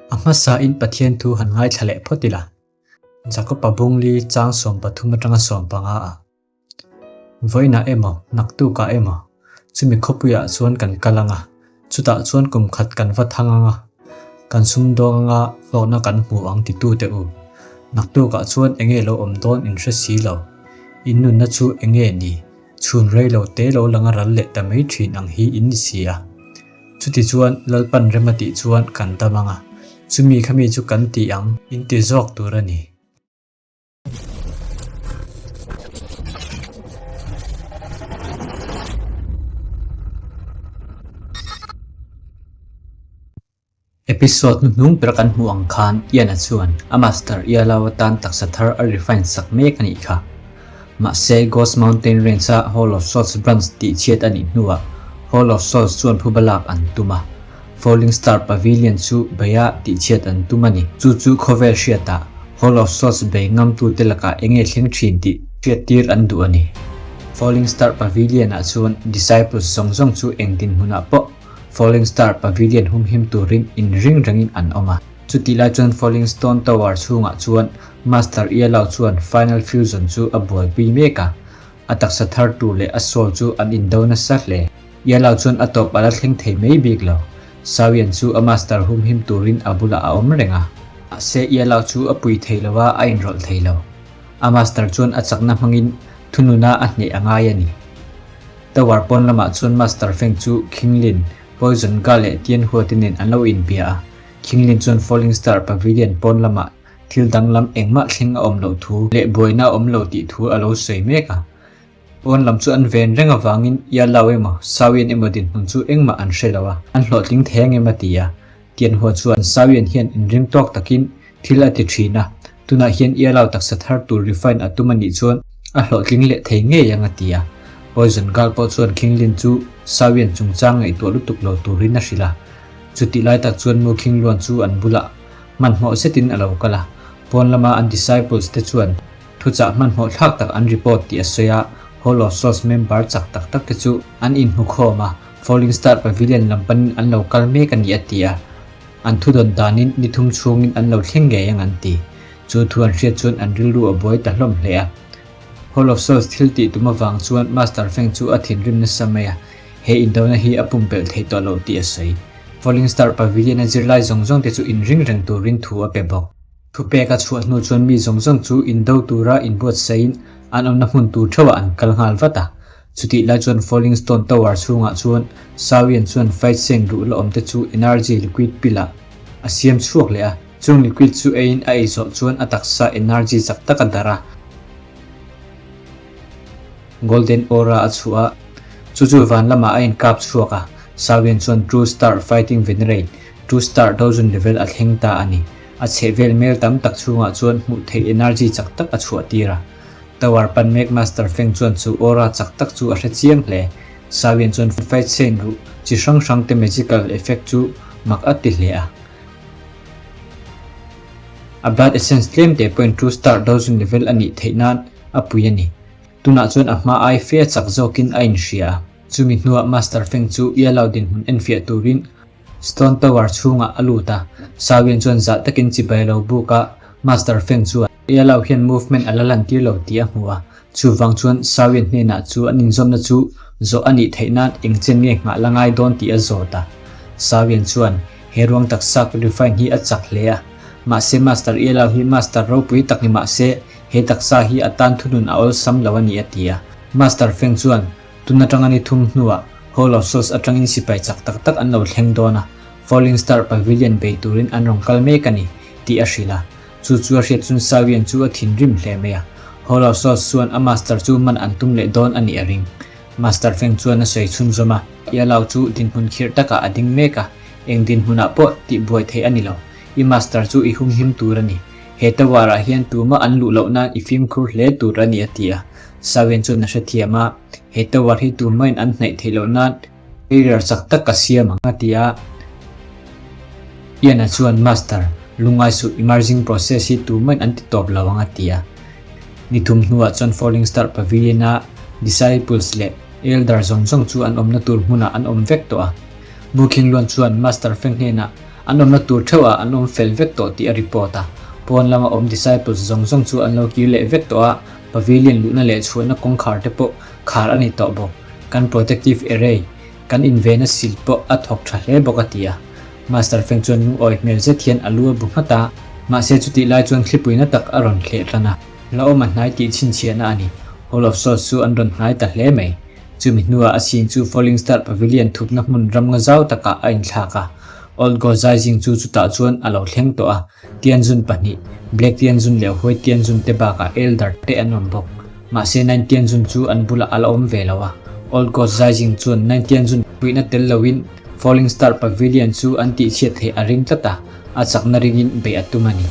A hmasain Pathian thu han ngaithla leh phawt ila. Jakob-a bungli chang 13 atanga 15 ah. Vawiinah emaw, naktukah emaw, chumi khawpuiah chuan kan kal ang a, chutah chuan kum khat kan va thang ang a, kan sumdawng ang a, hlawhna kan hmu ang titute u. Naktukah chuan enge lo awm dawn in hre si lo. In nunna chu enge ni? Chhun rei lo te lo lang a ral leh ta mai thin ang hi in ni si a. Chutichuan Lalpan rem a tih chuan kan dam ang a, chumi khami chu kan ti ang in ti zawk tur a ni. Episode hnuhnung ber kan hmuh ang khan Ian-a chuan a master Ialao atan taksa thar a refine sak mek a nih kha. Mahse, Ghost Mountain Range-a Hall of Swords branch tih chhiat a nih hnuah Hall of Swords chuan phuba lak an tum a, Falling Star Pavilion chu beia tih chhiat an tum a ni. Chu chu khawvel hriatah Hall of Swords bei ngamtute lakah eng nge thleng thin tih hriattir an duh a ni. Falling Star Pavilion-ah chuan disciples zawng zawng chu eng dinhmunah pawh Falling Star Pavilion humhim turin inring rengin an awm a. Chutih lai chuan Falling Stone Tower chhungah chuan Master Yellow chuan Final Fusion chu a buaipui mek a, a taksa thar tur leh a soul chu an indo nasa hle. Yellow chuan a tawp a la thleng thei mai bik lo. Sawian chu a master humhim turin a bulah a awm reng a. Mahse Yellow chu a pui thei lo a, a inrawlh thei lo. A master chuan a chakna hmangin thununa a hneh a ngai a ni. Tower pawn lamah chuan Master Feng chu Qinglin, Poison Ga leh Tianhua te nen an lo inbia a. Qinglin chuan Falling Star Pavilion pawn lamah thil danglam engmah thleng a awm loh thu leh buaina a awm lo tih thu a lo sawi mek a. Pawn lam chu an ven reng avangin Yalao emaw Saoyan emaw dinhmun chu engmah an hre lo a, an hlawhtling thei ang em a ti a. Tianhua chuan Saoyan hian inring tawk takin thil a ti thin a, tunah hian Yalao taksa thar tur refine a tum a nih chuan a hlawhtling leh thei ngei ang a ti a. Poison Girl pawh chuan Qinglin chu Saoyan chungchang ngaihtuah lutuk lo turin a hrilh a. Chutih lai tak chuan Mu Qingluan chu an bulah Hmanhmawh zetin a lo kal a, pawn lama an disciples te chuan thuchah hmanhmawh thlak tak an report tih a sawi a, Hall of Souls member chak tak tak te chu an inhmukhawm a, Falling Star Pavilion lam panin an lo kal mek a ni a ti a, an thudawn danin ni thum chhungin an lo thleng ngei ang an ti. Chu thu an hriat chuan an rilru a buai ta hlawm hle a. Hall of Souls thil tih tum avang chuan Master Feng chu a thinrim nasa mai a, he indona hi a pumpelh theih tawh loh tih a sawi. Falling Star Pavilion-a zirlai zawng zawng te chu inring reng turin thu a pe bawk. Thupek a chhuah hnu chuan mi zawng zawng chu indo tura inbuatsaihin an awmna hmun tur theuhah an kal nghal vat a. Chutih lai chuan Falling Stone Tower chhungah chuan Sawian chuan fight seng duh la awm te chu energy liquid pill-ah a siam chhuak leh a. Chung liquid chu eiin a ei zawh chuan a taksa energy chak tak a darh a. Golden Aura a chhuah a, chu chu van lamah a inkap chhuak a, Sawian chuan True Star Fighting Venerate, True Star Dozun level a thleng ta a ni. A chhehvel mel tam tak chhungah chuan hmuh theih energy chak tak a chhuah tir a. Tower pan mek Master Feng chuan chu aura chak tak chu a hre chiang hle. Sawian chuan fight chain ruh chi hrang hrang te magical effect chu mak a ti hle a. A blood essence tlem te pawhin True Star Dozun level a nih theih nan a pui a ni. Tunah chuan a hma ai fe chak zawkin a inhria a. Chumi hnuah Master Feng chu Yellow dinhmun enfiah turin Stone Tower chhungah a lut a. Sawian chuan zah takin chibai a lo buk a, Master Feng chuan Yellow hian movement a la lantir lo tih a hmu a. Chuvang chuan Sawian hnenah chu an inzawmna chu zawh a nih theih nan eng chen nge nghah la ngai dawn tih a zawt a. Sawian chuan he ruang taksa refine hi a chak hle a. Mahse Master Yellow hi Master ropui tak ni mahse He taksa hi a tan thunun a awlsam lo a ni a ti a. Master Feng chuan, Tun atanga ni thum hnuah Hall of Souls atangin sipai chak tak tak an lo thleng dawn a, Falling Star Pavilion bei turin an rawn kal mek a ni, tih a hrilh a. Chu chu a hriat chun Sawian chu a thinrim hle mai a. Hall of Souls chuan a Master chu man an tum leh dawn a nih a ring. Master Feng chuan a sawi chhunzawm a. Yalao chu dinhmun khirh takah a ding mek a, eng dinhmunah pawh tihbuai theih a ni lo. I Master chu i humhim tur a ni. He tower-ah hian tumah an luh loh nan i fimkhur hle tur a ni a ti a. Sawian chuan a hrethiam a, He tower hi tumahin an hnaih theih loh nan barrier chak tak ka siam ang a ti a. Ian-a chuan Master, lungngai suh emerging process hi tumahin an ti tawp lo ang a ti a. Ni thum hnuah chuan Falling Star Pavilion-a disciples leh elder zawng zawng chu an awmna tur hmunah an awm vek tawh a. Mu Khingluan chuan Master Feng hnenah. An awmna tur theuhah an awm fel vek tawh tih a report a. Pawn lama awm disciples zawng zawng chu an lo kir leh vek tawh a, pavilion luhna leh chhuahna kawngkhar te pawh khar a ni tawh bawk. Kan protective array, kan invena sil pawh a thawk tha hle bawk a ti a. Master Feng chuan lungawi hmel zet hian a lu a bu nghat a, mahse chutih lai chuan thlipuina tak a rawn thleh tan a. Hlauhawm a hnai tih chhinchhiahna a ni. Hall of Swords chu an rawn hnai ta hle mai. Chumi hnuah a scene chu Falling Star Pavilion thupna hmun ram nga zau takah a inthlak a. Old God Zaizing chu chutah chuan a lo thleng tawh a, Tianjun pahnih, Black Tianjun leh White Tianjun te bakah Elder te an awm bawk. Mahse Nine Tianjun chu an bulah a la awm ve lo a. Old God Zaizing chuan Nine Tianjun puihna tel loin Falling Star Pavilion chu an tihchhiat theih a ring tlat a, a chakna ringin beih a tum a ni.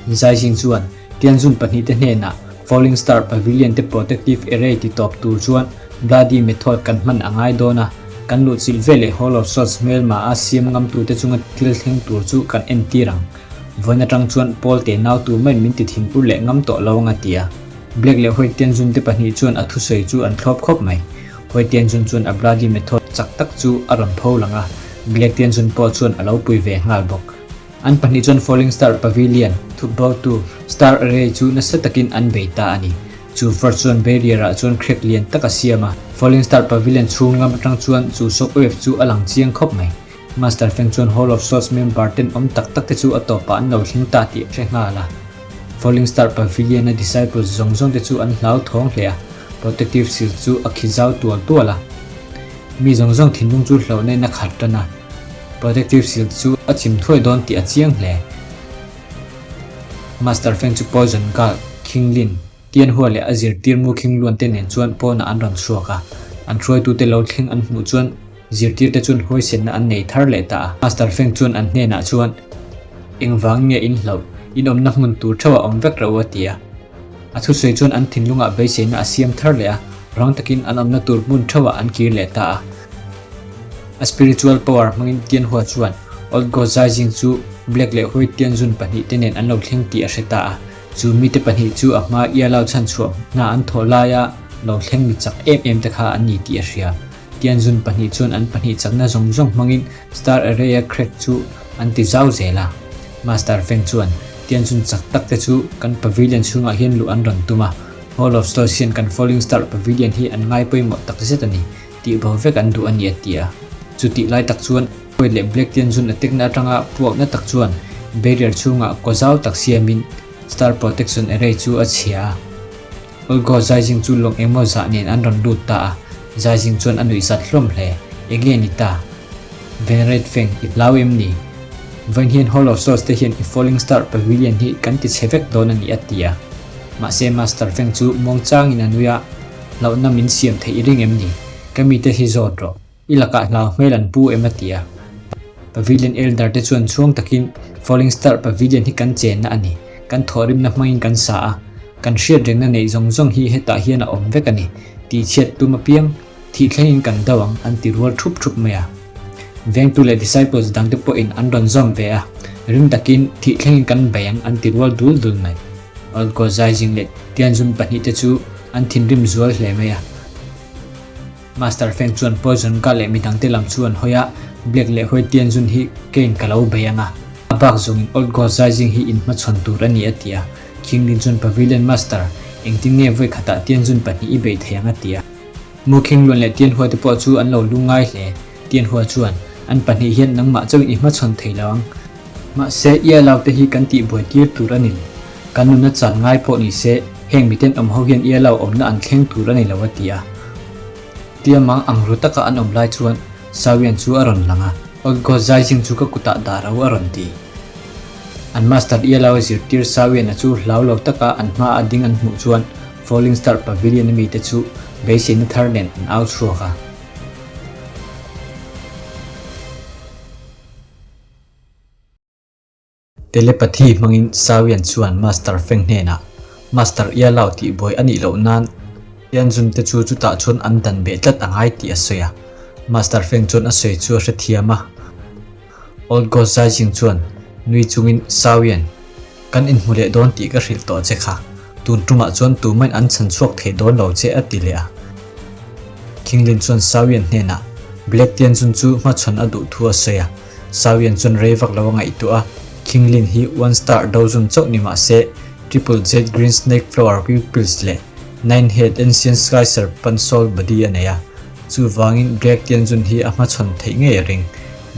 Zaizing chuan Tianjun pahnihte hnenah Falling Star Pavilion te protective array ti tawp tur chuan Bloody Method kan hman a ngai dawn a, kan luhchilh ve leh Hall of Swords hmelma a siam ngamtute chunga thil thleng tur chu kan entir ang. Vawiin atang chuan Paul te nau tur maiin min ti thinpur leh ngam tawh lo ang a ti a. Black leh White Tianjun te pahnih chuan a thusawi chu an thlawp khawp mai. White Tianjun chuan a Bloody Method chak tak chu a rawn pho lang a, Black Tianjun pawh chuan a lo pui ve nghal bawk. An pahnih chuan Falling Star Pavilion thupbotu Star Array chu nasa takin an bei ta a ni. Chu fur chuan barrier ah chuan crack lian tak a siam a, Falling Star Pavilion chhung lam atang chuan chu shockwave chu a lang chiang khawp mai. Master Feng chuan Hall of Swords member ten awm tak tak te chu a tawpah an lo thleng ta tih a hre nghal a. Falling Star Pavilion a disciples zawng zawng te chu an hlau thawng hle a, protective shield chu a khi zau tual tual a. Mi zawng zawng thinlung chu hlauhna in a khat tan a, protective shield chu a chim thuai dawn tih a chiang hle. Master Feng chu Poison Girl, King Lin, Tianhua leh a zirtir Mu King Luan te nen chuan pawnah an rawn chhuak a. An hruaitute lo thleng an hmuh chuan zirtirte chuan huaisenna an nei thar leh ta a. Master Feng chuan an hnenah chuan, Engvang nge in hlauh? In awmna hmun tur theuh a awm vek ro a ti a. A thusawi chuan an thinlungah beiseina a siam thar leh a, rang takin an awmna tur hmun theuhah an kir leh ta a. A spiritual power hmangin Tianhua chuan Old God Zaijing chu Black leh White Tianjun pahnihte nen an lo thleng tih a hre ta a. Chu mite pahnih chu a hma Ialao chhanchhuah hna an thawh laia lo thleng mi chak em em te kha an ni tih a hria. Tianjun pahnih chuan an pahnih chakna zawng zawng hmangin Star Array-a crack chu an ti zau zel a. Master Feng chuan, Tianjun chak tak te chu kan pavilion chhungah hian luh an rawn tum a, Hall of Stars hian kan Falling Star Pavilion hi an ngai pawimawh tak zet a ni, tih bo vek an duh a ni a ti a. Chutih lai tak chuan White leh Black Tianjun a tekna atanga puakna tak chuan barrier chhungah kaw zau tak siamin Star Protection Array chu a chhia a. Olgo Zaizing chu lawng engmaw zah nen an rawn lut ta a, Zaizing chuan a nuih zat hlawm hle. Enge ni ta? Venerate Feng, i hlau em ni? Vawiin hian Hall of Swords te hian i Falling Star Pavilion hi kan ti chhe vek dawn a ni a ti a. Mahse Master Feng chu muangchangin a nui a, Hlauhna min siam theih i ring em ni? Ka mite hi zawt rawh. I lakah hlau hmel an pu em a ti a. Pavilion Elder te chuan chhuang takin Falling Star Pavilion hi kan chenna a ni. Kan thawhrimna hmangin kan sa a. Kan hriat rengna neih zawng zawng hi hetah hian a awm vek a ni. Tihchhiat tum apiang, thih thlengin kan do ang an ti rual thup thup mai a. Vengtu leh disciples dangte pawhin an rawn zawm ve a. Ring takin thih thlengin kan bei ang an ti rual dul dul mai. Olko Zaizing leh Tianzun pahnihte chu an thinrim zual hle mai a. Master Feng chuan Poison Ka leh midangte lam chu an hawi a, Black leh White Tianjun hi keiin ka lo bei ang a, a bak zawngin Old God Zaizing hi in hmachhawn tur a ni a ti a. King Lin chuan Pavilion Master, engtin nge vawi khatah Tianjun pahnih i beih thei ang a ti a. Mu King Luan leh Tianhua te pawh chu an lo lu ngai hle. Tianhua chuan, An pahnih hian nangmah chauhin i hmachhawn thei lo ang. Mahse, i alau te hi kan tihbuai tir tur a ni lo. Kan nunna chan ngai pawh ni se, heng miten awm ho hian i alau awmna an thleng tur a ni lo a ti a. Tia mang ang ru taka an awm lai chuan Sawian chu a rawn lang a, Old God Zaizing chu ka kutah dah ro a rawn ti. An master i alau a zirtir Sawian a chu hlau lo taka an hma a ding an hmuh chuan Falling Star Pavilion a mite chu beiseina thar nen an au chhuak a. Telepathy hmangin Sawian chuan Master Feng hnenah, Master Ialao tihbuai a nih loh nan Tianjun te chu chutah chuan an dan beh tlat a ngai tih a sawi a. Master Feng chuan a sawi chu a hrethiam a. Old God Zaijing chuan nui chungin Sawian, Kan inhmu leh dawn tih ka hrilh tawh che kha. Tun tumah chuan tumain an chhan chhuak thei dawn lo che a ti leh a. King Lin chuan Sawian hnenah Black Tianjun chu hmachhawn a duh thu a sawi a. Sawian chuan rei vak lo a ngaihtuah a, King Lin hi one star dozun chauh ni mah se, Triple Jade Green Snake Flower Pupils leh Nine Head Ancient Sky Serpent Soul Body a nei a. Chuvangin Black Tianjun hi a hmachhawn theih ngei a ring.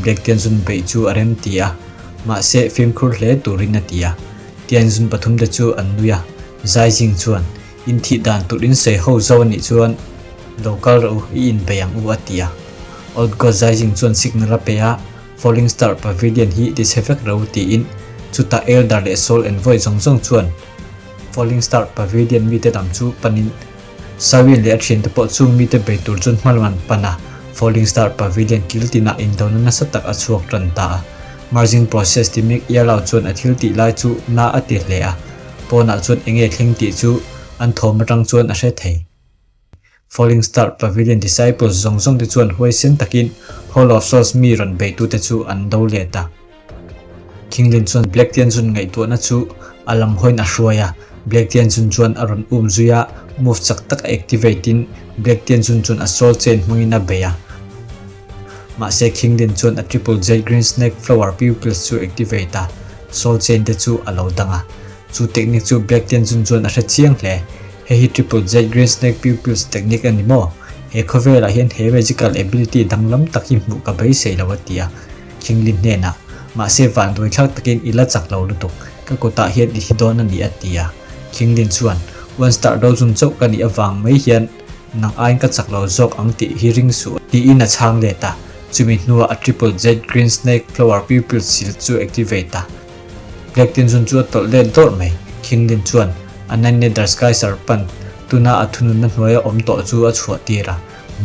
Black Tianjun beih chu a rem ti a, mahse fimkhur hle turin a ti a. Tianjun pathumte chu an nui a, Zaijing chuan, In thih dan tur in sawi ho zo a nih chuan lo kal rawh u, i inbei ang u a ti a. Old God Zaijing chuan signal a pe a, Falling Star Pavilion hi ti chhe vek ro tiin chutah Elder leh Soul Envoy zawng zawng chuan Falling Star Pavilion mite lam chu panin Sawin leh a thiante pawh chung mite bei tur chuan hma lam an pan a, Falling Star Pavilion kil tinah indona nasa tak a chhuak tan ta a. Merging process ti mek Iarlau chuan a thil tih lai chu na a ti hle a, pawnah chuan enge thleng tih chu an thawm atang chuan a hre thei. Falling Star Pavilion Disciples zawng zawng te chuan huaisen takin Hall of Souls mi rawn beitute chu an do let a. Kinglin chuan Black Tianjun ngaihtuahna chu a lam hawiin a hruai a, Black Tianjun chuan a rawn um zui a, move chak tak a activate in Black Tianjun chuan a soul chain hmangin a bei a. Mahse Kinglin chuan a Triple Jade Green Snake Flower Pupils chu activate a, soul chain te chu a lo dang a. Chu technique chu Black Tianjun chuan a hre chiang hle. Hei hi Triple Jade Green Snake Pupils technique a ni maw? He khawvelah hian he magical ability danglam tak hi hmuh ka beisei lo a ti a. Kingli hnenah, Mahse vanduai thlak takin i la chak lo lutuk, ka kutah hian i thi dawn a ni a ti a. Kinglin chuan, One star dozun chauh ka nih avang mai hian nang aiin ka chak lo zawk ang tih hi ring suh tiin a chhang let a. Chumi hnuah a Triple Jade Green Snake Flower Pupil Seal chu activate a. Black Tinzun chu a tawlh let dawrh mai. Kinglin chuan a Nine Nether Sky Serpent tuna a thununna hnuaia awm tawh chu a chhuah tir a.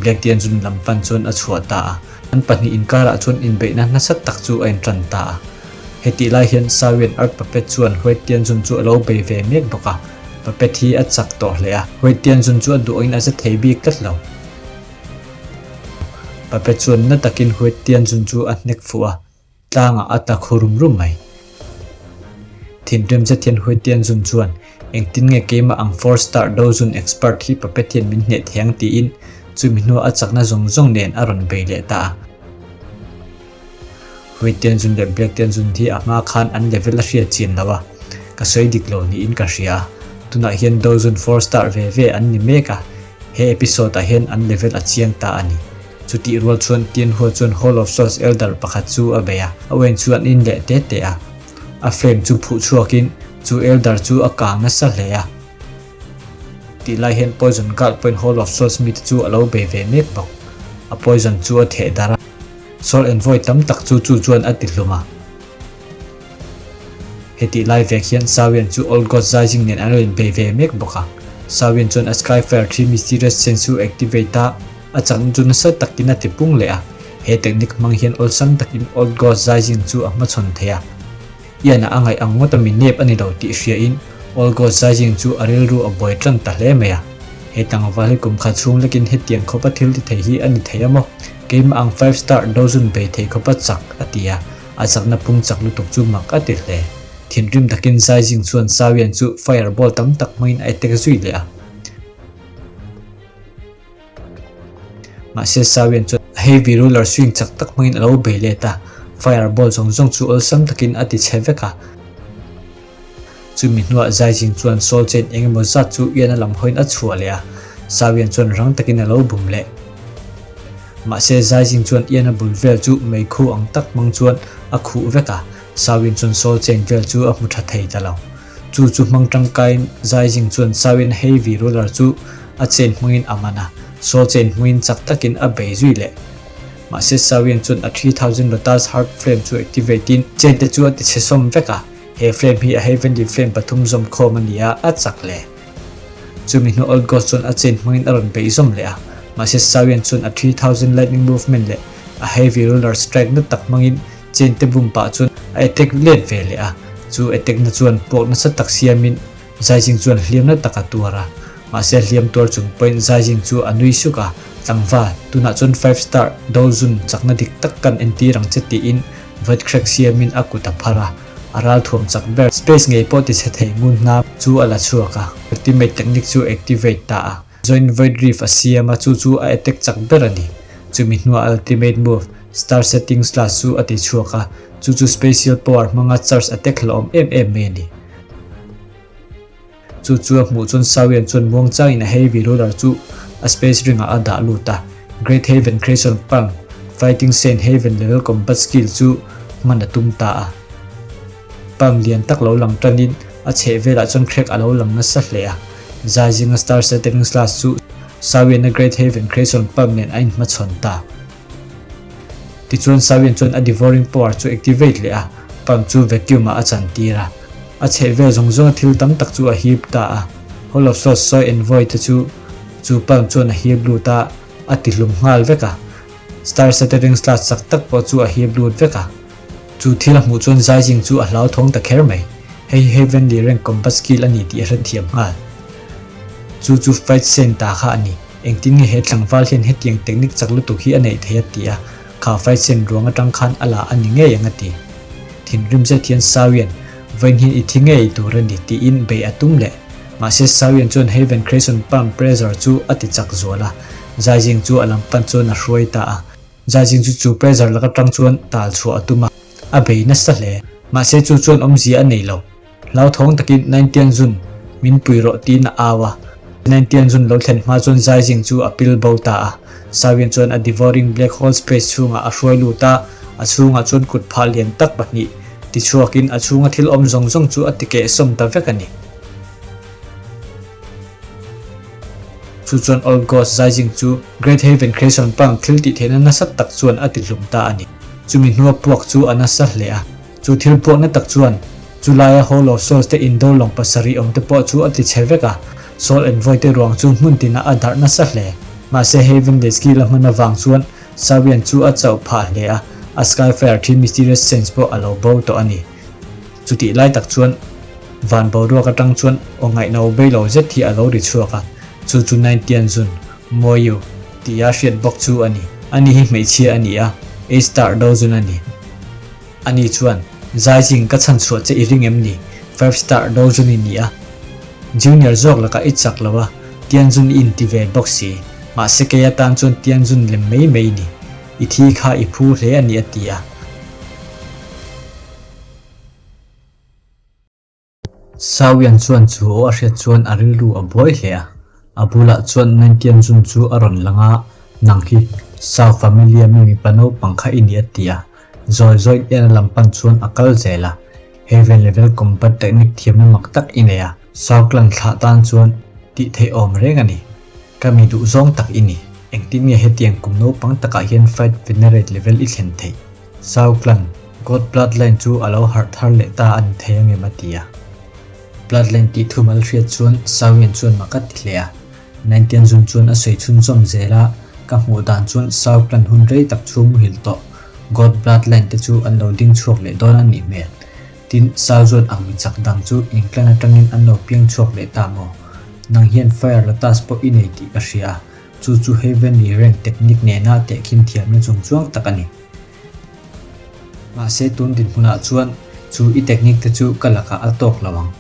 Black Tianzun lam pan chuan a chhuah ta a. An pahnih inkarah chuan inbeihna nasa tak chu a intan ta a. Hetih lai hian Sawian Earth Puppet chuan Huai Tianzun chu a lo bei ve mek bawk a. Puppet hi a chak tawh hle a, Huai Tianzun chu a duhawin a za thei bik tlat lo. Puppet chuan na takin Huai Tianzun chu a hnek fuh a. Tlangah a tla khu rum rum mai. Thinrim zet hian Hui Tianzun chuan, Engtin nge keimah ang four star dozun expert hi Puppet hian min hneh thei ang tiin chumi hnuah a chakna zawng zawng nen a rawn bei leh ta a. Hui Tianzun leh Black Tianzun hi a hma khan an level a hriat chian lo a, ka sawi dik lo niin ka hria a. Tunah hian dozun four star ve ve an ni mek a, he episode ah hian an level a chiang ta a ni. Chutih rual chuan Tianhua chuan Hall of Souls Elder pakhat chu a bei a, a uen chu an in leh te te a. A flame chu phuh chhuakin chu Elder chu a kang nasa hle a. Tih lai hian Poison Guard pawhin Hall of Souls mite chu a lo bei ve mek bawk. A poison chu a theh darh a, Soul Envoy tam tak chu chu chuan a ti hlum a. Hetih lai vek hian Sawian chu Old God Zaizing nen an rawn inbei ve mek bawk a. Sawian chuan a Skyfire Tree Mysterious Chain chu activate a, a chakna chu nasa takin a tipung leh a. He technique hmang hian awlsam takin Old God Zaizing chu a hmachhawn thei a. Ian-a a ngaih ang ngawt a mi nep a ni lo tih hriain Old God Zaizing chu a rilru a buai tan ta hle mai a. He tlangval hi kum khat chhung lekin hetiang khawpa thil ti thei hi a ni thei a maw? Keimah ang five star dozun bei thei khawpa chak, a ti a. A chakna pung chak lutuk chu mak a ti hle. Thinrim takin Zaizing chuan Sawian chu fireball tam tak hmangin a attack zui leh a. Mahse Sawian chuan a heavy roller swing chak tak hmangin a lo bei let a, fireball zawng zawng chu awlsam takin a ti chhe vek a. Chumi hnuah Zaizing chuan Soul Chain eng emaw zat chu Ian-a lam hawiin a chhuah leh a, Sawian chuan rang takin a lo bum leh. Mahse Zaizing chuan Ian-a bul vel chu meikhu ang tak hmang chuan a khuh vek a, Sawian chuan Soul Chain vel chu a hmu tha thei ta lo. Chu chu hmang tangkaiin Zaizing chuan Sawian Heavy Roller chu a chain hmangin a man a, Soul Chain hmangin chak takin a bei zui leh. Mahse Sawian chuan a 3000 Lotus Heart Flame chu activate in chain te chu a ti chhe sawm vek a, He flame hi a Heavenly Flame pathum zawm khawm a ni a, a chak hle. Chumi hnu Old Ghost chuan a chain hmangin a rawn beih zawm leh a, mahse Sawian chuan a 3000 Lightning Movement leh a Heavy Roller Strike na tak hmangin chain te bum pah chuan a attack let ve leh a, chu attack na chuan puak nasa tak siamin Zaizing chuan hliam na tak a tuar a, mahse hliam tuar chung pawhin Zaizing chu a nui suk a, Tlangval, tunah chuan five star Dozun chakna dik tak kan entir ang che tiin Void Crack siamin a kut a phar a. A ralthuam chak ber space ngei pawh ti chhe thei ngun hna chu a la chhuak a, ultimate technique chu activate ta a, join void rift a siam a, chu chu a attack chak ber a ni. Chumi hnuah ultimate move, Star Setting Slash chu a ti chhuak a, chu chu Spatial Power hmanga charge attack hlauhawm em em mai a ni. Chu chu a hmuh chuan Sawian chuan muangchangin a Heavy Roller chu a Space Ring ah a dah lut a, Great Haven Creation Palm, Fighting Saint Haven Level Combat Skill chu hman a tum ta a. Palm lian tak lo lang tanin a chheh velah chuan crack a lo lang nasa hle a. Zai zinga Star Shattering Slash chu Sawian-a Great Haven Creation Palm nen a inhmachhawn ta. Tichuan Sawian chuan a Devouring Power chu activate leh a, Palm chu vacuum ah a chantir a. A chheh vel zawng zawnga thil tam tak chu a hip ta a. Hall of Swords sawi Envoy te chu chu Palm chuan a hip lut a, a tihlum nghal vek a. Star Shattering Slash chak tak pawh chu a hip lut vek a. Chu thil a hmuh chuan Zaizing chu a hlauthawng ta kher mai. Hei hi Heavenly Rank Combat Skill a ni tih a hrethiam nghal. Chu chu Fight Saint ta kha a ni. Engtin nge he tlangval hian hetiang technique chak lutuk hi a neih thei a ti a, kha Fight Saint ruang atang khan a la a ni ngei ang a ti. Thinrim zet hian Sawian, Vawiin hian i thi ngei tur a ni tiin beih a tum leh. Mahse Sawian chuan Heaven Creation Palm Pressure chu a ti chak zual a, Zaizing chu a lam pan chuan a hruai ta a. Zaizing chu chu pressure laka tang chuan tal chhuah a tum a, a bei nasa hle. Mahse chu chuan awmzia a nei lo. Hlauthawng takin Naintian Zun, min pui rawh tiin a au a. Naintian Zun lo thlen hma chuan Zaizing chu a pil bo ta a. Sawian chuan a devouring black hole space chhungah a hruai lut a, a chhungah chuan kut phah lian tak pahnih tichhuakin a chhunga thil awm zawng zawng chu a tikehsawm ta vek a ni. Chu chuan Old Ghost Zaizing chu Great Haven Creation Pang thil tih theihna nasa tak chuan a tihlum ta a ni. Chumi hnua puak chu a nasa hle a. Chu thil puakna tak chuan chu laia Hall of Souls te indo lawng pasarih awm te pawh chu a ti chhe vek a. Soul Envoy te ruang chu hmun tinah a darh nasa hle. Mahse Haven leh Skill a hman avang chuan Sawian chu a chauh phah hle a, a Skyfire thi Mysterious Sense pawh a lo bo tawh a ni. Chutih lai tak chuan van boruak atang chuan aw ngaihno bei lo zet hi a lo ri chhuak a, chu chu Naintian Zun, Moyu, tia hriat bawk chu a ni. Ani hi hmeichhia a ni a, A-star do zun a ni. Ani chuan, Zaizing ka chhan chhuah che i ring em ni? Five star do zun i ni a. Junior zawk lakah i chak lo a, Tianzun i inti ve bawk si. Mahse kei atan chuan Tianzun lem mai mai i ni. I thi kha i phu hle a ni a ti a. Sawian chuan chu aw a hriat chuan a rilru a buai hle a, a bulah chuan Nantian Zun chu a rawn lang a, Nang hi Sao familia mi mipa naupang kha i ni a ti a, zawi zawi hian a lam pan chuan a kal zel a, Heaven level combat technique thiamna mak tak i nei a, Sao clan thlah tan chuan tih theih awm reng a ni. Ka mi duh zawng tak i ni. Engtin nge hetiang kum naupang takah hian fight venerate level i thlen theih? Sao clan, God bloodline chu a lo harh thar leh ta a ni thei angem a ti a. Bloodline tih thumal hriat chuan Sawian chuan mak a ti hle a. Naintian zun chuan a sawi chhunzawm zel a, ka hmuh dan chuan Sao clan hun rei tak chhung muhil tawh God bloodline te chu an lo ding chhuak leh dawn a nih hmel. Tin, Sao chuan ang mi chak dang chu in clan atangin an lo piang chhuak leh ta maw? Nang hian Fire Lotus pawh i nei tih ka hria a, chu chu Heavenly Rank technique nena tehkhin thiamna chungchuang tak a ni. Mahse tun dinhmunah chuan chu i technique te chu ka lakah a tawk lo ang.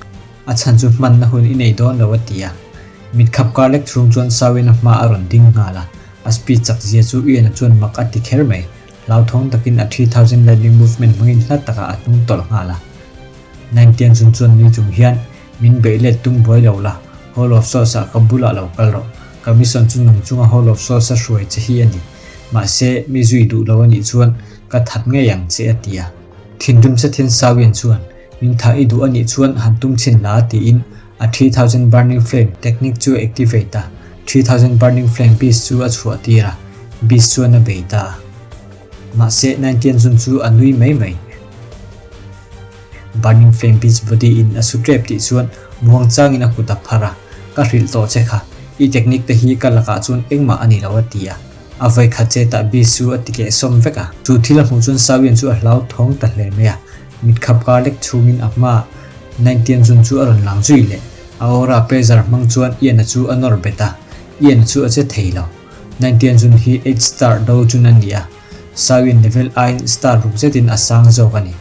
A chhan chu hmanna hun i nei dawn lo a ti a. Mit khap kar lek chhung chuan Sawin a hma a rawn ding nghal a, a speed chak zia chu Ian-a chuan mak a ti kher mai. Hlauthawng takin a 3000 lightning movement hmangin hla takah a hnung tawlh nghal a. Naintian chung chuan nui chung hian, Min beih let tum buai lo la, Hall of Souls ah ka bulah lo kal rawh. Ka mission chu nung chunga Hall of Souls a hruai che hi a ni. Mahse, mi zui duh lo a nih chuan ka that ngei ang che a ti a. Thinrim zet hian Sawian chuan, Min thah i duh a nih chuan han tum chhin la tiin a 3000 burning flame technique chu a activate a, 3000 burning flame beast chu a chhuah tir a, beast chuan a bei ta a. Mahse, Naintian zun chu a nui mai mai. Burning flame beast body in a su tep tih chuan muang changin a kut a phar a, Ka hrilh tawh che kha, i technique te hi ka lakah chuan engmah a ni lo a ti a. A vawi khat che tah beast chu a ti keh sawm vek a. Chu thil a hmuh chuan Sawian chu a hlau thawng ta hle mai a, mit khap kar lek chhungin a hmaah Naintian zun chu a rawn lang zui leh. A aura pressure hmang chuan Ian-a chu a nawr bet a, Ian-a chu a che thei lo. Naintian zun hi eight star do chun a ni a, Sawian level aiin star ruk zetin a sang zawk a ni.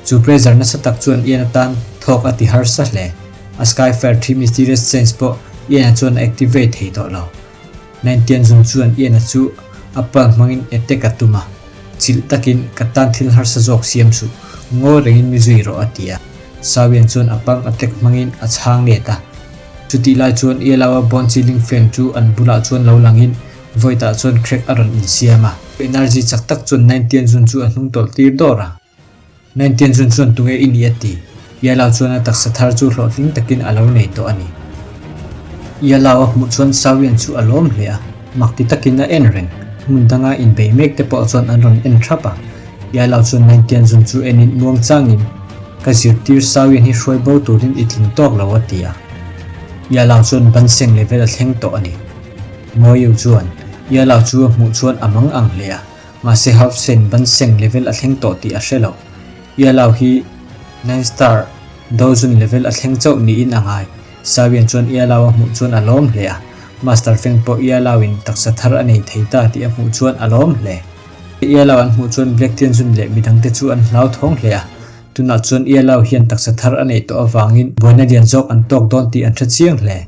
Chu pressure nasa tak chuan Ian-a tan thawk a ti harsa hle. A Skyfire thi mysterious change pawh Ian-a chuan a activate thei tawh lo. Naintian zun chuan Ian-a chu a palm hmangin attack a tum a. Chilh takin, Ka tan thil harsa zawk siam suh, ngawi rengin mi zui rawh a ti a. Sawian chuan a pang a tek hmangin a chhang let a. Chutih lai chuan Ialaua bone chilling fan chu an bulah chuan lo langin Void-ah chuan crack a rawn insiam a. Energy chak tak chuan Naintian Zun chu a hnung tawlh tir dawr a. Naintian Zun chuan tunge i ni a ti. Ialau chuan a taksa thar chu hlawhtling takin a lo nei tawh a ni. Ialau a hmuh chuan Sawian chu a lawm hle a, mak ti takin a en reng. Hmun danga inbei mek te pawh chuan an rawn en thap a. Ialau chuan Naintian Zun chu enin muang changin, Ka zirtir Sawian hi hruai bo turin i tling tawk lo a ti a. Ialau chuan ban seng level a thleng tawh a ni. Moyu chuan Ialau chu a hmuh chuan a mang ang hle a, mahse Half Sen ban seng level a thleng tawh tih a hre lo. Ialau hi Nine Star Dozun level a thleng chauh niin a ngai. Sawian chuan Ialau a hmuh chuan a lawm hle a, Master Feng pawh Ialau in taksa thar a nei thei ta tih a hmuh chuan a lawm hle. Ialau an hmuh chuan Black Tianjun leh midangte chu an hlauthawng hle a, tunah chuan Ialau hian taksa thar a neih tawh avangin buaina lian zawk an tawk dawn tih an hre chiang hle.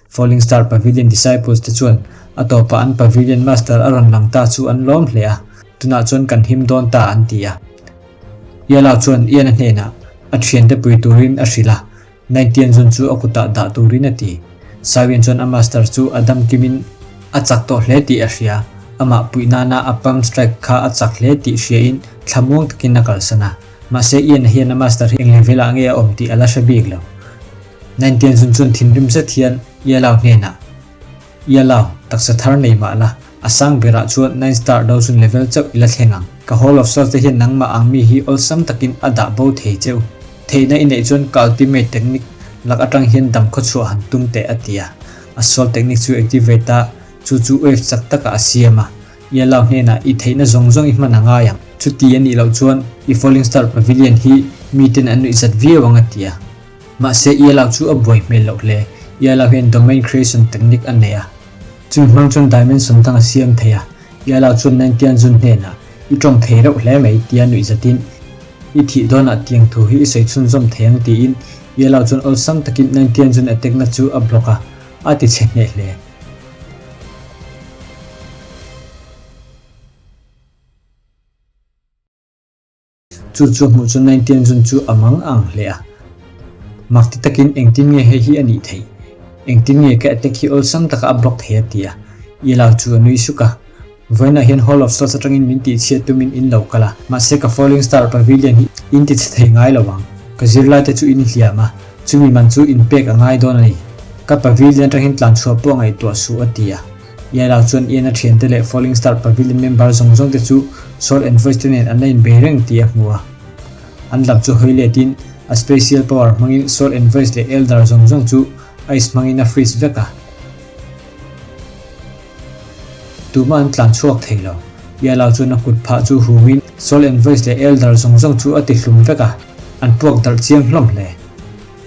Falling Star Pavilion Disciples te chuan a tawpah an Pavilion Master a rawn lang ta chu an lawm hle a, tunah chuan kan him dawn ta an ti a. Yala chuan Ian-a hnenah a thiante pui turin a hrilh a, Naintian zun chu a kutah dah turin a ti. Sawian chuan a Master chu a dam kimin a chak tawh hle tih a hria, amah puih nana a palm strike kha a chak hle tih hriain thlamuang takin a kalsan a. Mahse Ian-a hian a Master hi eng level-ah nge a awm tih a la hre bik lo. Naintian zun chuan thinrim zet hian Ialau hnenah, Ialau, taksa thar nei mah la, a sang berah chuan Nine Star Dozun level chauh i la thleng ang. Ka Hall of Souls te hian nangmah ang mi hi awlsam takin a dah bo thei cheu. Theihna i neih chuan ka ultimate technique lak atang hian dam khawchhuah han tum teh a ti a. A soul technique chu activate a, chu chu wave chak takah a siam a. Ialau hnenah i theihna zawng zawng i hman a ngai ang. Chuti a nih loh chuan i Falling Star Pavilion hi miten an nuihzat viau ang a ti a. Mahse Ialau chu a buai hmel loh hle. Ialau hian domain creation technique a nei a. Chumi hmang chuan dimension dang a siam thei a. Ialau chuan Nantian Zun hnenah, I tawng thei reuh hle mai, tia nuih zatin, I thih dawnah tiang thu hi i sawi chhunzawm thei ang tiin Ialau chuan awlsam takin Nantian Zun attack na chu a block a, a ti chhe hneh hle. Chu chu hmuh chu Naintian zun chu a mang ang hle a. Mak ti takin engtin nge hei hi a nih theih? Engtin nge ka attack hi awlsam taka a block thei a ti a. Ilau chu a nui suk a. Vawiinah hian Hall of Swords atangin min tihchhiat tumin in lo kal a, mahse ka Falling Star Pavilion hi in tichhe thei ngai lo ang. Ka zirlaite chu in hliam a, chumi man chu in pek a ngai dawn a ni. Ka pavilion atangin tlanchhuah pawh ngaihtuah suh a ti a. Yala chuan Ian-a thiante leh Falling Star Pavilion member zawng zawng te chu Sword and Voice te nen an la inbei reng tih a hmu a. An lam chu hawi letin a Spacial Power hmangin Sword and Voice leh Elder zawng zawng chu ice hmangin a freeze vek a. Tumah an tlan chhuak thei lo. Yala chuan a kut phah chu humin Sword and Voice leh Elder zawng zawng chu a ti hlum vek a, an puak darh chiang hlawm hle.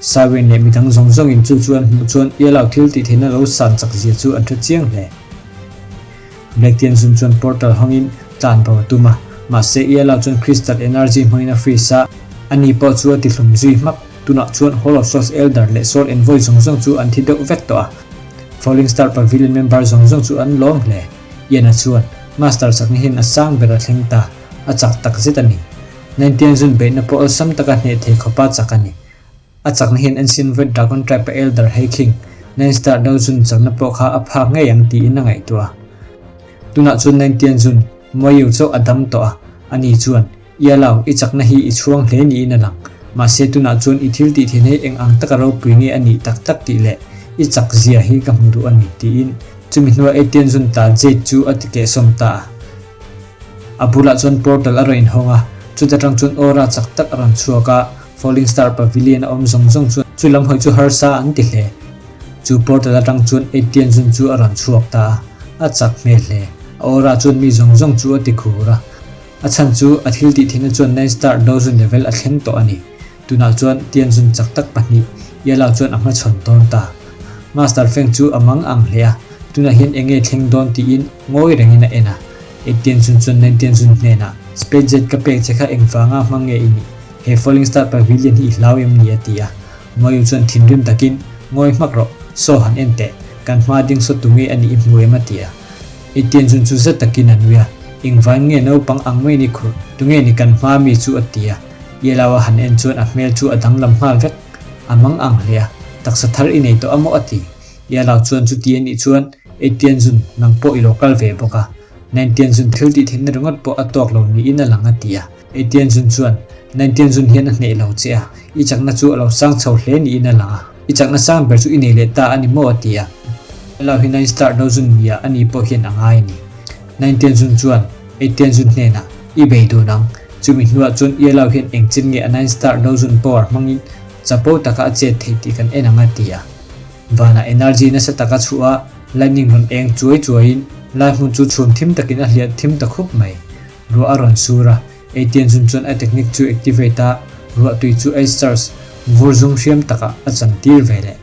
Siren leh midang zawng zawngin chu chu an hmuh chuan Ialau thil tih theihna lo san chak zia chu an hre chiang hle. Black Tianzun chuan portal hawngin tlan bo a tum a, mahse Ialau chuan Crystal Energy hmangin a freeze a, ani pawh chu a ti hlum zui hmak. Tunah chuan Hall of Swords Elder leh Sword Envoy zawng zawng chu an thi deuh vek tawh a, Falling Star Pavilion member zawng zawng chu an lawm hle. Ian-a chuan, Master chakna hian a sang ber a thleng ta, a chak tak zet a ni. Naintianzun beihna pawh awlsam taka hneh thei khawpa chak a ni. A chakna hian Ancient Red Dragon Tribe a Elder Hei King, Nine Star Dozun chakna pawh kha a phak ngei ang tiin a ngaihtuah a. Tunah chuan Naintianzun, Moyu chauh a dam tawh a, ani chuan, Ialau, i chakna hi i chhuang hle niin a lang. Mahse tunah chuan i thil tih thin hi eng ang taka ropui nge a nih tak tak tih leh i chak zia hi ka hmu duh a ni, tiin chumi hnuah Etianzun ta Jade chu a ti kehsawm ta a. A bulah chuan portal a rawn inhawng a, chuta tang chuan aura chak tak a rawn chhuak a, Falling Star Pavilion a awm zawng zawng chuan chu lam hawi chu harsa an ti hle. Chu portal atang chuan Etian zun chu a rawn chhuak ta a, a chak hmel hle. A aura chuan mi zawng zawng chu a ti khur a, a chhan chu a thil tih theihna chuan Nine Star Dozun level a thleng tawh a ni. Tunah chuan Tianzun chak tak pahnih Yellow chuan a hmachhawn dawn ta. Master Feng chu a mang ang hle a, tunah hian eng nge thleng dawn tiin ngawi rengin a en a. E Tianzun chuan Nen Tianzun hnenah, Space Jet ka pek che kha engvanga hmang nge i nih? He Falling Star Pavilion hi i hlau em ni? a ti a. Moyu chuan thinrim takin, Ngawi hmak rawh, saw han en teh, kan hma ding saw tu nge a nih i hmu em? a ti a. E Tianzun chu zet takin a nui a. Engvain nge naupang ang mai ni khurh? Tunge ni kan hma mi chu a ti a. Yellow a han en chuan a hmel chu a danglam nghal vek. A mang ang hle a, taksa thar i nei tawh a maw a ti. Yellow chuan chuti a nih chuan Etienne Zun nang pawh i lo kal ve bawk a. Nine Zun thil tih theihna ringawt pawh a tawk lo niin a lang a ti a. Etienne Zun chuan Nine Zun hian a hneh lo che a, i chakna chu a lo sang chho hle niin a lang a. I chakna sang ber chu i nei leh ta a ni maw a ti a. Yellow hi Nine Star Do Zun nia a ni pawh hian a ngai a ni. Nine Zun chuan Etienne Zun hnenah, I bei dun ang. Chumi hnuah chuan Yellow hian engchin nge a Nine Star Do Zun power hmangin chapo taka a chet theih tih kan en ang a ti a. Vanah energy nasa taka chhuah a, lightning rawn eng chuai chuaiin lai hmun chu chhum thim takin a hliah thim ta khup mai. Ruah a rawn sur a, Etienne Zun chuan a technique chu activate a, ruah tui chu ice charge vur zum hriam takah a chan tir ve leh.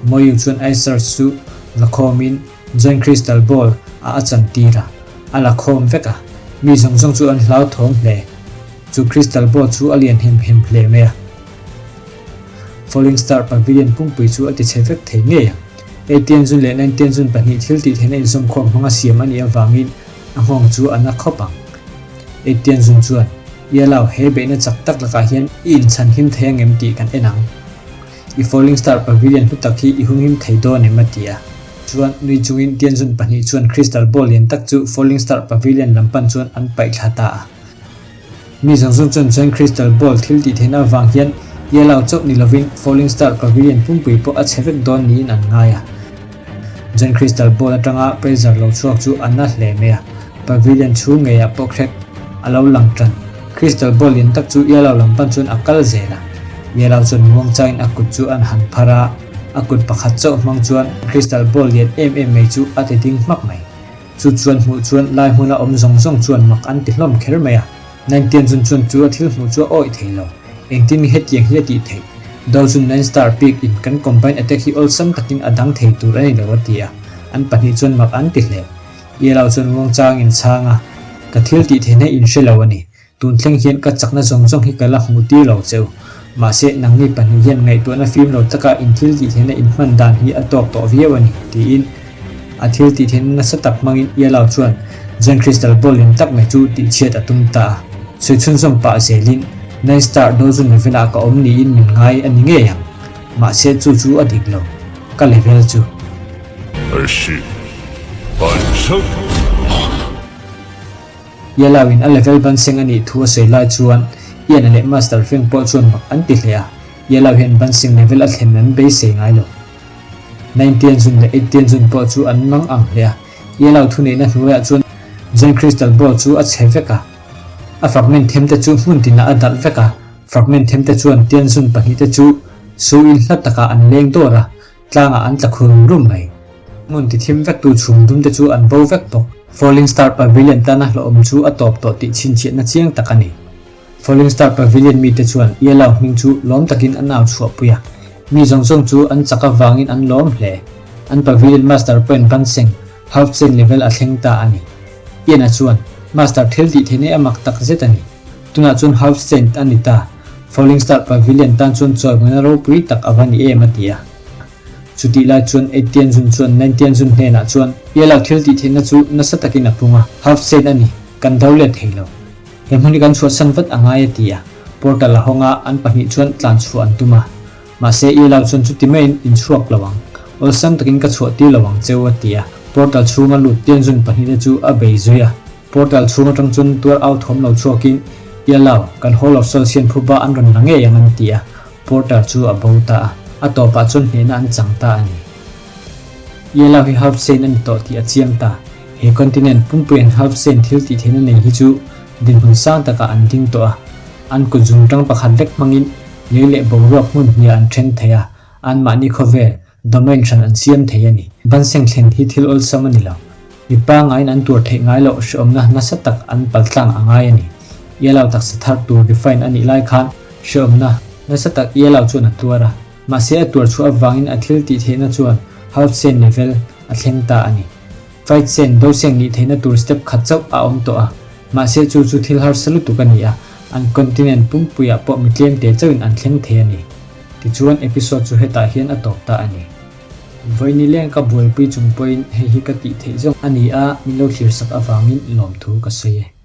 Moyu chuan ice charge chu la khawmin Giant Crystal Ball ah a chan tir a, a la khawm vek a, mi zawng zawng chu an hlauthawng hle. Chu crystal ball chu a lian hem hem hle mai a. Falling Star Pavilion pumpui chu a ti chhe vek thei ngei ang. Eight Tianjun leh Nine Tianjun pahnih thil tih theihna inzawmkhawm hmanga siam a nih avangin a nghawng chu a na khawp ang. Eight Tianjun chuan, Yellow, he beihna chak tak lakah hian i inchhan him thei angem tih kan en ang. I Falling Star Pavilion hlu tak hi i humhim thei dawn em? a ti a. Chuan, nui chungin Tianjun pahnih chuan Crystal Ball lian tak chu Falling Star Pavilion lam pan chuan an paih thla ta a. Mi zawng zawng chuan chuan Crystal Ball thil tih theihna avang hian Yellow chauh ni lovin Falling Star Pavilion pumpui pawh a chhe vek dawn niin an ngai a. Chuan Crystal Ball atanga pressure lo chhuak chu a na hle mai a, Pavilion chhung ngeiah pawh crack a lo lang tan. Crystal Ball lian tak chu Yellow lam pan chuan a kal zel a. Yellow chuan muangchangin a kut chu an han phar a, a kut pakhat chauh hmang chuan Crystal Ball lian em em mai chu a ti ding hmak mai. Chu chuan hmuh chuan lai hmuna awm zawng zawng chuan mak an ti hlawm kher mai a. Nine Zun chuan chu a thil hmuh chu a awih thei lo. Engtin nge hetiang hi a tih theih? Do Zun Nine Star Peak in kan combine attack hi awlsam takin a dang thei tur a ni lo a ti a. An pahnih chuan mak an ti hle. Yellow chuan muangchang in chhang a, Ka thil tih theihna in hre lo a ni. Tun thleng hian ka chakna zawng zawng hi ka la hmuh tir lo cheu. Mahse, nangni pahnih hian ngaihtuahna fim lo taka in thil tih theihna in hman dan hi a tawk tawh viau a ni, tiin a thil tih theihna nasa tak hmangin Yellow chuan John Crystal Ball lian tak mai chu tihchhiat a tum ta a. Sawi chhunzawm pah zelin, Nine Star Dozun level-ah ka awm niin min ngai a ni ngei ang. Mahse, chu chu a dik lo. Ka level chu. Yellow in a level ban seng a nih thu a sawi lai chuan Ian-a leh Master Feng pawh chuan mak an ti hle a, Yellow hian ban seng level a thlen an beisei ngai lo. Nine Tianjun leh Eight Tianjun pawh chu an mang ang hle a, Yellow thuneihna hnuaiah chuan Giant Crystal Ball chu a chhe vek a, a fragment them te chu hmun tinah a darh vek a, fragment them te chuan Tianjun pahnihte chu su in hla takah an leng dawr a, Tlangah an tla khur rum mai. Hmun ti thim vektu chhum dum te chu an bo vek bawk. Falling Star Pavilion tana hlawhawm chu a tawp tawh tih chhinchhiahna chiang tak a ni. Falling Star Pavilion mite chuan Yellow hming chu lawm takin an au chhuahpui a. Mi zawng zawng chu an chak avangin an lawm hle. An Pavilion Master pawhin Banseng, Half Chain level a thleng ta a ni. Ian-a chuan, Master thil tih theih nei a mak tak zet a ni. Tunah chuan Half Saint a ni ta. Falling Star Pavilion tan chuan chawimawina ropui tak a va ni em a ti a. Chutih lai chuan Eight Tianjun chuan Nine Tianjun hnenah chuan, Yellow thil tih theihna chu nasa takin a pung a, Half Saint a ni, kan do let thei lo. He hmun hi kan chhuahsan vat a ngai a ti a. Portal a hawng a, an pahnih chuan tlan chhuah an tum a. Mahse Yellow chuan chuti maiin in chhuak lo ang. Awlsam takin ka chhuah tir lo ang cheu a ti a. Portal chhunga lut Tianjun pahnihte chu a bei zui a. Portal chhung atang chuan tuar au thawm lo chhuakin, Yellow, kan Hall of Souls hian phuba an rawn la ngei ang an ti a, portal chu a bo ta a, a tawpah chuan hnehna an chang ta a ni. Yellow hi Half Saint a ni tawh tih a chiang ta. He continent pumpuiin Half Saint thil tih theihna nei hi chu dinhmun sang takah an ding tawh a, an kut zungtang pakhat lek hmangin lei leh boruak hmun hniah an then thei a, anmahni khawvel Domain hran an siam thei a ni. Banseng thlen hi thil awlsam a ni lo. Mi pangaiin an tuar theih ngai loh hreawmna nasa tak an paltlang a ngai a ni. Yellow taksa thar tur refine a nih lai khan hreawmna nasa tak Yellow chuan a tuar a. Mahse a tuar chhuah avangin a thil tih theihna chuan half cent level a thleng ta a ni. Fight cent, do seng nih theihna tur step khat chauh a awm tawh a. Mahse chu chu thil harsa lutuk a ni a, an continent pumpuiah pawh mi tlemte chauhin an thleng thei a ni. Tichuan episode chu hetah hian a tawp ta a ni. Vawi nileng ka buaipui chung pawhin hei hi ka tih theih zawng a ni a, min lo thlir sak avangin lawmthu ka sawi e.